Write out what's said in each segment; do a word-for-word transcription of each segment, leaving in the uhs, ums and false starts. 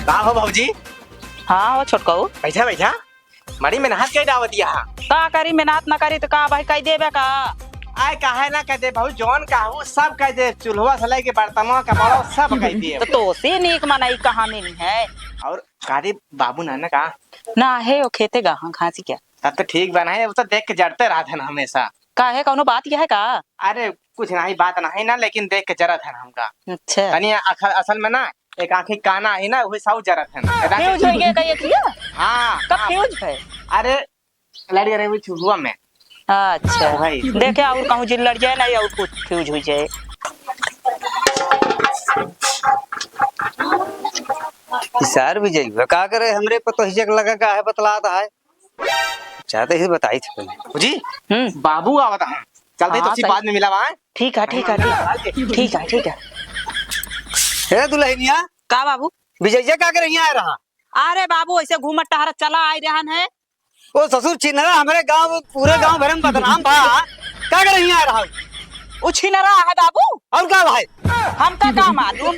का हो भौजी? हाँ हो छोटकऊ। बैठा, बैठा। मड़ी मेहनत कई डावत यहाँ। का करी, मेहनत ना करी तो का भाई कई देबे का? आय काहे ना कई दे भौजी, जौन कहू सब कई दे, चूल्हा से लेके बर्तनवा कपड़ा सब कई दे। तो तोसे नीक मनई कहाँ मिली है? और का रे बाबू नाना का? ना है, वो खेते गा, हाँ, घासी क्या? तब तो ठीक बा, नहीं, वो तो देख के जरते रहत हन हमेशा। काहे, कौनो बात यह है का? अरे, कुछ नहीं, बात नहीं ना, लेकिन देख के जरत हन हमका। अच्छा। तनी अख-, असल में ना, एक आँखी काना ही ना, वही साउ जरत हन। फ्यूज हो गया का ये किया? हाँ, कब हाँ। फ्यूज है? अरे, लड़ गए रहे वो छुहुआ में। अच्छा। भाई। देखे, और कहूँ जिन लड़ जाए ना, और कुछ फ्यूज हो जाए। इसार भी जाइबा, का करे, हमरे पतोहिया के लगा का है, बतलात है। चाहते ही बताई थी पहले। जी, हम्म। बाबू आवत हैं। चलते ही तो हाँ, उसी सही। बाद में मिला वहाँ। ठीक है, ठीक है, ठीक है। ठीक है, ठीक है। हे दुल्हनिया। का बाबू? विजय का करे यहाँ आ रहा? अरे बाबू, ऐसे घूमत टहरत चला आइ रहन है। ओ ससुर छिनरा, हमरे गाँव, पूरे गाँव भर में बदनाम बा। का करे यहाँ आ रहा? उ छिनरा है बाबू। और का भाई? हमका का मालूम?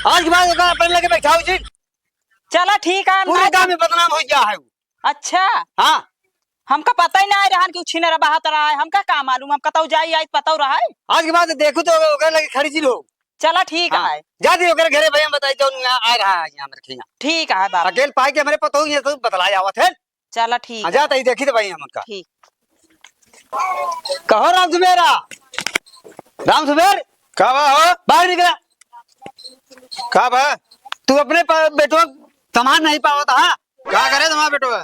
आज के बाद ओकरा अपने लगे बैठाओ जी। चला ठीक है, हम पूरे ना गाँव में बदनाम हो गया है। अच्छा। हाँ। हमका पता ही ना रहन कि उ छिनरा बहत रहा है, हमका का मालूम, हम कतौ जाई आई पतौ रहा है। आज के बाद देखू तो ओकरे लगे खड़ी जी लोग। चला ठीक हाँ। है। जा दी ओकरे घरे भैया बताई जौन यहाँ आ रहा है यहाँ मेरे खिया। ठीक है बाबू। अकेल पाई के हमरे पतोहू ये सब बतला जावत है। चला ठीक हाँ, है। जा तई देखी तो भाई हम उनका। ठीक। कहो राम सुबेरा, राम सुबेर। का बा हो? बाहर निकला। का बा? तू अपने प-, बेटवा संभाल नहीं पावत हा? का करे तुम्हारा बेटवा?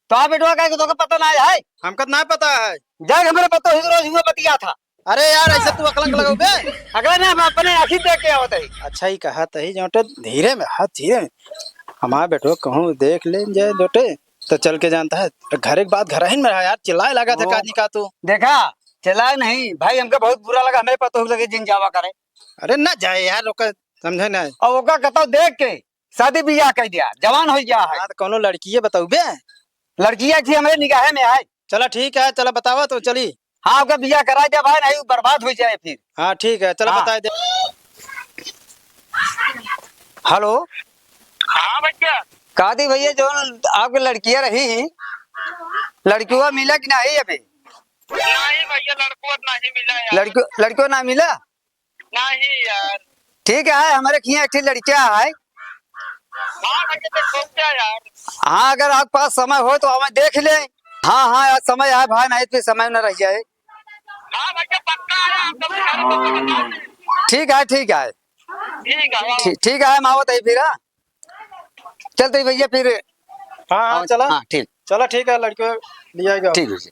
तो आप बेटवा का, तोके पता ना है? हमका तो ना पता है। जाके हमरे पता ही रोज हुआ बतिया था। अरे यार, ऐसे तू अकलंक लगाओ बे। अगला ना, हम अपने आँखी देख के आवत है। अच्छा ही कहा तही जोटे, धीरे में, हाथ धीरे में। हमारा बेटवा कहूँ देख ले जाए जोटे, तो चल के जानता है। घरे के बात घर ही में रहा यार, चिल्लाए लगा था ओ, का नहीं का तू। देखा, चिल्लाए नहीं भाई, हमका बहुत बुरा लगा, हमरे पता हो लगे जिन जावा करे। अरे ना जाए यार, ओका समझे ना। और ओका कतौ देख के शादी बियाह कर दिया, जवान हो गया है। हाँ, तो कौनो लड़किए बताऊ बे। लड़किया थी हमरे निगाहे में आए। चला ठीक है, चला बतावा तो चली। हाँ, ओके बियाह करा दे भाई, नहीं बर्बाद हो जाए फिर। हाँ ठीक है, चला हाँ। बताए दे। हेलो। हाँ भैया। का दी भैया, जो आपके लड़किया रही, लड़किया मिला कि नहीं अभी? नहीं भैया, लड़किया नहीं मिला यार। लड़कियो, लड़कियो ना मिला? नहीं यार। ठीक है, हमरे खिया एक ठे लड़किया है। हाँ भैया, तो सोचा यार। हाँ, अगर आपके पास समय हो तो हमें देख ले। हाँ, हाँ, आज समय है भाई, नहीं तो समय न रह जाए। हाँ भैया, पक्का है, आप कभी घर पे बता दीजिए। ठीक है, ठीक है। ठीक है, हाँ। ठीक, ठीक है, हम आवत है फिर, हाँ। चलते ही भैया फिर। हाँ, हाँ, हाँ, चला। हाँ, ठीक। चला, ठीक है, लड़के ले आएगा। ठीक है जी।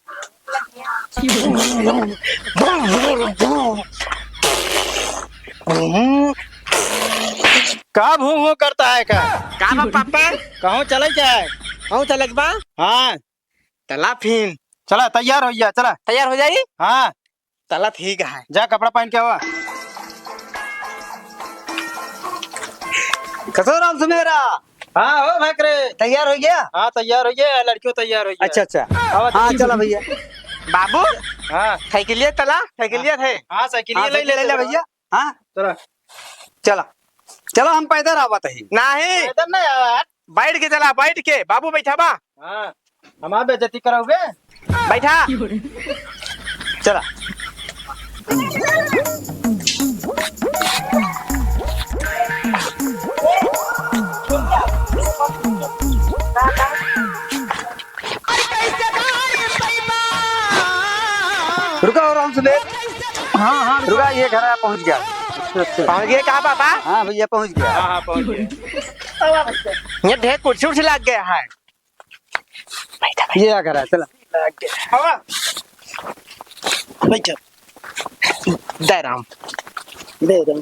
का भूं भूं करता है का? का बा पापा? कहूँ चले क्या है? कहूँ चले के बा? हाँ। चला फिर। चला, तैयार हो गया, चला। तैयार हो जाई? हाँ। चला ठीक है। जा कपड़ा पहन के आवा। कसो राम सुमेरा। हाँ हो भकरे। तैयार हो गया? हाँ तैयार हो गया, लड़कियों तैयार हो गया। अच्छा अच्छा। आवा हाँ तैयार। चला भैया। बाबू। हाँ। साइकिलिया चला, साइकिलिया थे। हाँ साइकिलिया हाँ, ले ले साइकिल ले ले भैया। भैया। हाँ। चला। चला। चला हम पैदल आवत ही। नहीं। पैदल नहीं आवा यार। बैठ के चला, बैठ के, बाबू बैठा बा। हाँ, हमार बेइज्जती कराओगे? बैठा। चला। रुका हो राम सुबेर। हाँ, हाँ, रुका, ये घर आया, पहुँच गया। अच्छा, अच्छा। पहुँच गए कहाँ पापा? हाँ भैया, पहुँच गया। हाँ, हाँ, पहुँच गए। ये ढेर कुर्सी उर्सी लग गया है। ये क्या कर रहा है? चला। आवा। बैठा। जय राम। जय राम।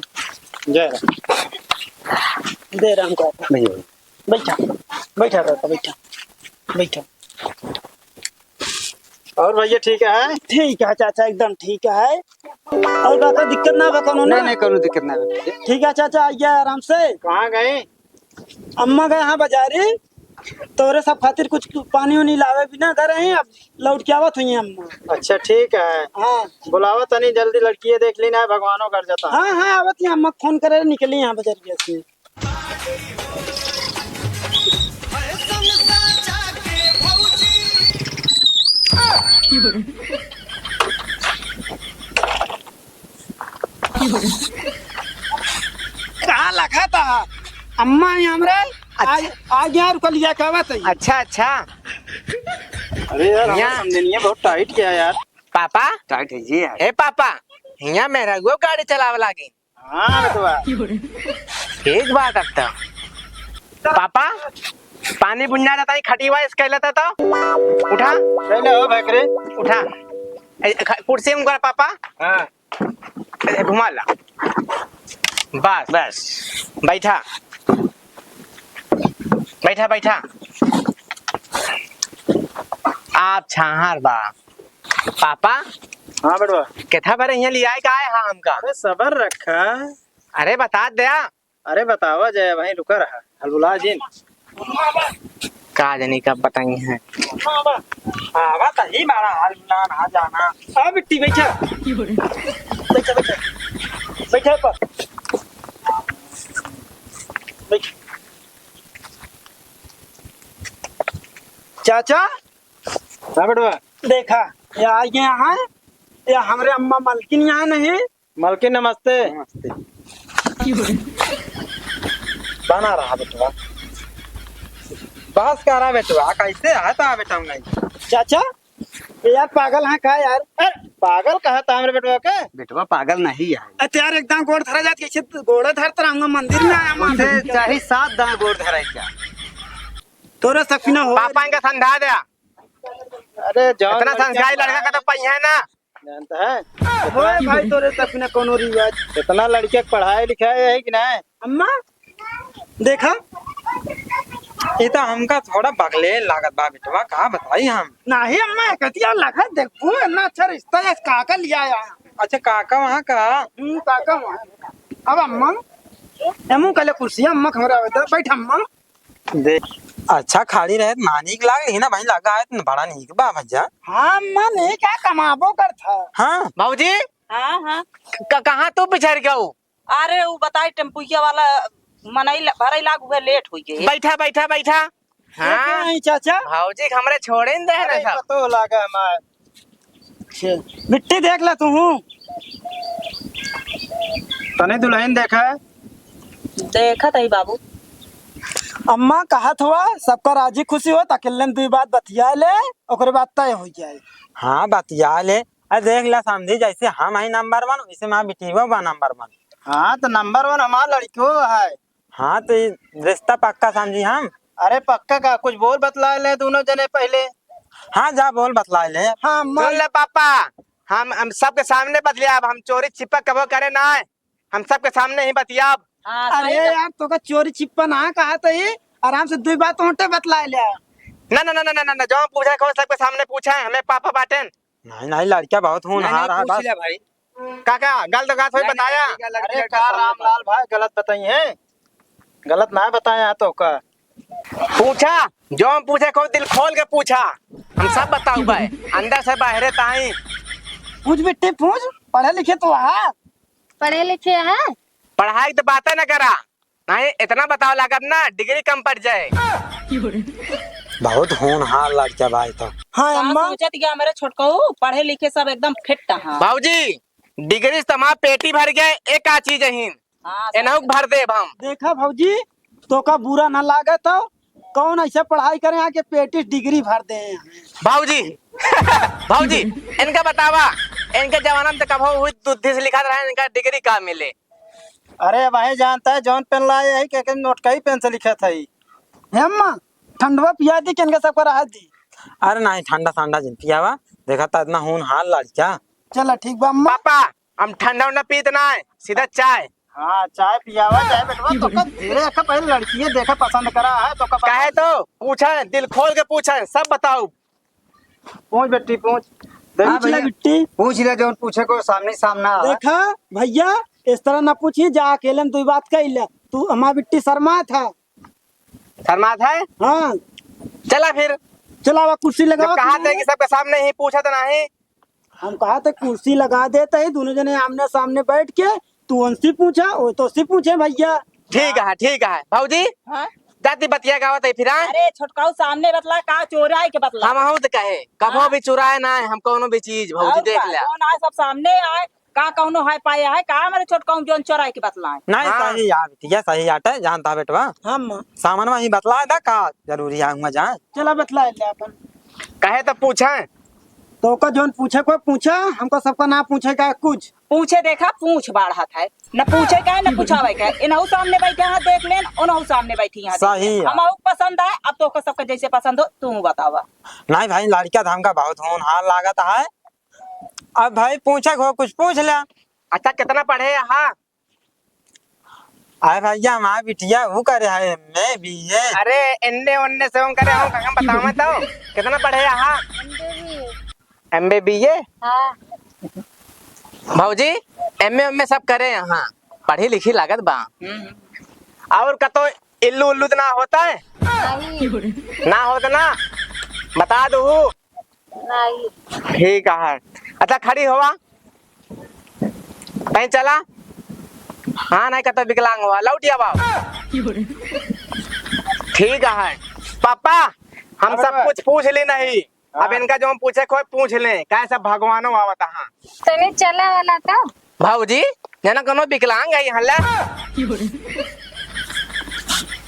जय राम। जय राम का। भैया। बैठा। बैठा काका, बैठा। बैठा। और भैया ठीक है? ठीक है चाचा, एकदम ठीक है। और काका दिक्कत ना बा कौनो ना? नहीं, नहीं, कौनो दिक्कत ना बा। ठीक है चाचा, आ गया आराम से। कहाँ गए? अम्मा गए हैं बाजारी, तोरे सब खातिर कुछ पानी उनी लावे बिना घर हैं, अब लौट के आवत हुई हैं अम्मा। अच्छा ठीक है। हाँ। बुलावा तनी जल्दी, लड़किए देख ली ना, भगवानो कर जाता। हाँ हाँ, आवत ही अम्मा, फोन करे निकली यहाँ बाजारिया से। कहाँ लगा था? अम्मा ही हमरे अच्छा। आ, आ गया, रुको, लिया, क्या बात है? अच्छा, अच्छा। अरे यार, हमारा यहाँ समझे नहीं है, बहुत टाइट किया यार। पापा? टाइट है जी यार। ए पापा, यहाँ मेहरारुओ गाड़ी चलावे लागी। हाँ बेटवा। ठीक बात अब तो। पापा, पानी बुन्ना रहता है, खटिया इस कैला था तो उठा। कैला हो भाई करे? उठा। ए, ख-, कुर्सी में कर पापा। हाँ। ए, घुमा ला। बस। बस। बैठा। बैठा, बैठा। आप छाहर बा। पापा। हाँ बेटवा। केथा भर यहाँ लियाए का आए हाँ हमका? अरे सबर रखा। अरे बता द्या। अरे बतावा जाए भाई, रुका रहा। हलबुला जिन। का जानी कब बताई हैं। आवा त ही बड़ा हलबुला ना जाना। आ बिट्टी बैठा। बैठा, बैठा। बैठा पर। बैठ। चाचा। हाँ बेटवा। देखा, या आइगे यहाँ, या हमरे अम्मा मलकिन यहाँ नहीं। मलकिन नमस्ते। नमस्ते। बना रहा बेटवा। बहस कर रहा बेटवा, कैसे है तो बेटा हम नहीं। चाचा, ये यार पागल है का यार? अरे पागल कहा था हमरे बेटवा के? बेटवा पागल नहीं है। अरे यार एकदम गोड़ धरा जात, कैसे गोड़ धरत रहूंगा मंदिर में आया मान। उसे चाहे सात दाना गोड़ धराई क्या? तोरे सफीना हो। पापा इनका समझा दे। अरे जौन इतना लड़का संस्कारी लड़का का तो पहिया है ना। जानता है? ओए भाई, तोरे तक न कोनो रिवाज। इतना लड़के के पढ़ाई लिखाई है कि नहीं? अम्मा, देखा। ये तो हमका थोड़ा बगले लागत बा बेटवा, का बताई हम? नहीं अम्मा, कतिया लगा देखबू, इतना अच्छा रिश्ता है, काका लिया आया। अच्छा, काका वहाँ का? हम्म, काका वहाँ। अब अम्मा, एमू कले कुर्सी, अम्मा खबर आवे दे, बैठ अम्मा। देख, अच्छा खाली रहे त ना नीक लाग, लेकिन भाई लगा है त बड़ा नीक बा भैया। हाँ, मन ही क्या कमाबो करत है। हाँ। भौजी, हाँ, हाँ। क-, कहाँ तू पिछड़ गऊ? अरे, उ बताई टेम्पुइया वाला मनई ल-, भरई लाग, उहे लेट होई गए। बैठा, बैठा, बैठा। हाँ। ये क्या है, चाचा? भौजी, हमरे छोड़े न दे अरे, ना सब। पतो लागा हमार। छे। बिट्टी देख ले तू। तने दुल्हन देखा। देखा तही बाबू। अम्मा कहत हुआ, सबका राजी खुशी हो, त अकेले में दुई बात बतिया ले, ओकरे बाद तय हो जाए। हाँ, बतिया ले। अरे देख ले समझी, जैसे हम हई नंबर वन, वैसे हमार बिटिया बा नंबर वन। हाँ, त नंबर वन हमार लड़कियों है। हाँ, त ई रिश्ता पक्का समझी हम। अरे पक्का का, कुछ बोल बतला ले दोनों जने पहले। हाँ, जा बोल बतला ले। हाँ, सुन ले पापा, हम, हम सबके सामने बतलियाब, हम चोरी छिपा कबो करे ना, हम सबके सामने ही बतियाब। हाँ, अरे सही बात। यार, तोका चोरी छिपा ना कहा त ही, आराम से दुई बात ओटे बतला ले। ना, ना, ना, जो पूछे को सबके सामने पूछे, हमें पापा बाटेन। नहीं, नहीं, लड़का बहुत होनहार है, पूछ बस। ले भाई। काका, गलत बात होई बताया। अरे का रामलाल भाई, गलत बताई हैं? गलत ना बताया तो का? पूछा, जो हम पूछे को दिल खोल के पूछा, हम सब बताऊ भाई, अंदर से बाहरे ताई। पूछ बिट्टी पूछ, पढ़े लिखे तो है। पढ़े लिखे है? पढ़ाई तो बातें न करा, नहीं इतना बताओ लागत ना, डिग्री कम पड़ जाए। बहुत होनहार लड़का भाई तो। हाँ का अम्मा। सोचत गया मेरे छोटकऊ, पढ़े लिखे सब एकदम फिट हैं। बाबूजी, डिग्री से तमार पेटी भर गए, एक आ चीज अहीन। हाँ, एनहु के भर देब हम। देखा भौजी, तोका बुरा ना लागत हो, कौन ऐसे पढ़ाई करे यहाँ के पेटी डिग्री भर दे हैं। भौजी, भौजी, इनका बतावा, इनके जमाना में तो कबो हुई दूधी से लिखा रहा, इनका डिग्री का मिले? अरे भाई जानता है, जौन पेन लाए है, के, के नोट का ही पेन से लिखा था ही। हे अम्मा, ठंडवा पिया दी, किनका सबका रहा दी। अरे नहीं, ठंडा ठंडा जिन पियावा, देखा ता इतना होनहार लड़का। चला ठीक बा अम्मा। पापा, हम ठंडा उंडा पीत ना है, सीधा चाय। हाँ, चाय पियावा, चाय बेटवा, तो का धीरे का पहले लड़की है, देखा पसंद करा है, तो का पसंद कहे तो पूछे, दिल खोल के पूछे, सब बताऊ। पूछ बेटी, पूछ। देख पूछ ले भैया, बिट्टी। पूछ ले, जौन पूछे को सामने सामना है। देखा भैया, इस तरह ना पूछी, जा अकेले में दुई बात कह ले। तू हमार बिट्टी शर्मात है। शर्मात है? हाँ। चला फिर। चला, वह कुर्सी जब लगावा कहा तू। थे कि सबके सामने ही पूछा तो नहीं। हम कहा थे कुर्सी लगा देते ही, दोनों जने आमने सामने बैठ के, तू उनसे पूछा, वो तो से पूछे भैया। ठीक है, ठीक है। भौजी, हाँ? जाति बतिया गावत है फिर, हाँ? अरे छोटकाऊ, सामने बतला, का चोराए के बतला? हम हूँ तो कहे, कभो हाँ? भी चुराए ना है हम कौनो भी चीज, भौजी, और देख का? ले। कौन आए, सब सामने आए, का कौनो है पाए है का? हमारे छोटकाऊ जोन चोराए के बतला है। नहीं, हाँ। सही यार, ठीक है, सही आटे, जानता बेटवा। हम सामान वहीं बतला दा, का जरूरी है हुआ जाए? चला बतला ले अपन। कहे तो पूछे। तो का जोन पूछे कोई पूछा, हमको सबका ना पूछे का कुछ। पूछे देखा, पूछ बाढ़त है, न पूछे का है, न पूछावे का है। इनहू सामने बैठे हैं, देख लेन, उनहू सामने बैठी हैं, देख सही लेन। है। हमहू पसंद है, अब तोहका सबका जैसे पसंद हो, तू बतावा। नहीं भाई, लड़का तो हमका बहुत होनहार लागत है। अब भाई पूछे को कुछ पूछ ले। अच्छा, कितना पढ़े यहाँ? अरे भैया, हमार बिटिया वो करे है, एम ए, बी ए। अरे, एन्ने ओन्ने से हम करे, हम, हम बतावा तो। कितना पढ़े यहाँ? एम बी बी ए। एम बी बी ए? हाँ। भौजी, एम ए, एम ए सब करे यहाँ, पढ़ी लिखी लागत बा। हम्म। और कतो इल्लू उल्लू तो ना होता है? नहीं। ना होता ना? बता दू। नहीं। ठीक है। अच्छा, खड़ी होवा, कहीं चला। हाँ, नहीं कतो विकलांग हुआ, लौट आवा। ठीक है। पापा, हम सब कुछ पूछ ली नहीं। अब हाँ। इनका जो हम पूछे कोई पूछ ले, काहे सब भगवानो आवत हाँ। तनी चला वाला तो। भौजी, जना कोनो विकलांग है यहाँ ले।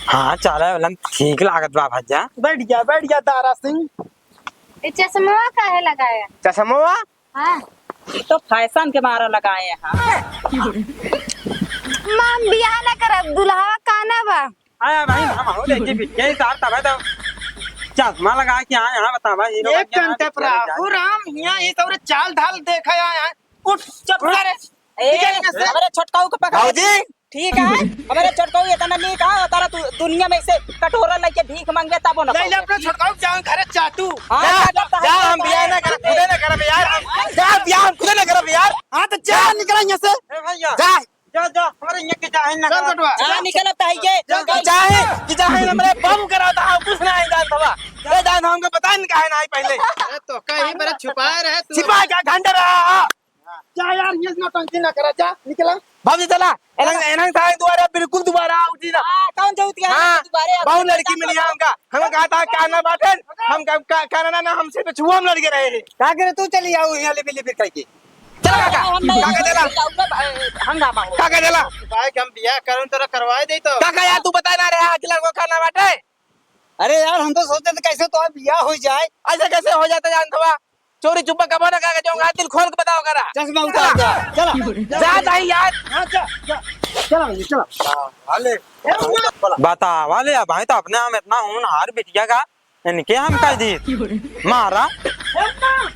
हाँ, चला वाला ठीक लागत बा भैया। बैठ जा, बैठ जा तारा सिंह। ये चश्मा काहे लगाया? चश्मा? हाँ। ये तो फैशन के मारा लगाए हैं। माँ, हम बियाह ना करब, दुल्हवा काना बा। आया भाई, हम हो लेके बिटिया ही सार तबे तो चश्मा लगा के आए हैं, बतावा, हीरो एक बन के आए, घंटा पर बिटिया ले जाए। हो राम, यहाँ ये सब चाल ढाल देखा आए हैं। उठ, चुप कर। ए, निकल यहाँ से। हमारे छोटकाऊ को पकड़। भौजी। ठीक है, हमारे छोटकाऊ इतना नहीं कहा, तारा तू दुनिया में से कटोरा लेके भीख मांगे तब ना ले ले पाओगे। अपने छोटकाऊ जाओ घरे चाटू। हाँ, जा, जा, जा, जा, हम जा, बियाह ना करब, खुदे ना करब यार, हम, जा, बियाह हम खुदे ना करब यार। हाँ, तो जा, जा। निकल यहाँ से। ए भैया। जा। जा, जा, हमारे यहाँ के जाहिल ना चल करा। बटवा। जा, निकल अब ताई के। जा, जा। जाहिल, कि जाहिल हमरे बम कराता है, कुछ ना है जान बाबा। ये जान हमको बता नहीं काहे ना आई पहले। अरे तो कहीं बड़ा छुपाए रहे तू। छिपा क्या घंटा रहा? जा यार, ये नौटंकी ना करा, जा, निकला। बाबूजी चला, एनंग, एनंग साहब दोबारा, बिल्कुल दोबारा आउट ही ना। हाँ, कौन जाऊँ क्या? हाँ, दोबारा बहुत लड़की मिली है हमका। हम कहा था, का ना बाटे, हम का, का, का ना, ना, हमसे पे छुआ हम लड़के रहे हैं। का करे तू चली आओ यहाँ लिपि लिपि करके। चला काका, हम नहीं काका चला। हंगामा हो। काका चला। भाई, हम बियाह करन तोरा करवाए दे तो। काका यार, तू बता ना रहा कि लड़को का नाम बाटे? अरे यार, हम तो सोचे थे कैसे तो बियाह हो जाए। ऐसे कैसे हो जाता जानत बा? चोरी चुप्पा कबो ना काका जाऊंगा, दिल खोल के बताओ करा। चश्मा उतार दे। चला। जा भाई यार। हाँ, जा, जा। चला भैया, चला। हाँ, हाले। बता वाले, अब भाई तो अपने हम इतना होनहार बिटिया का इनके हम कह दी। मारा।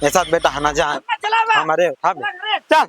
ऐसा बेटा है ना जान। हमारे उठा बे। चल।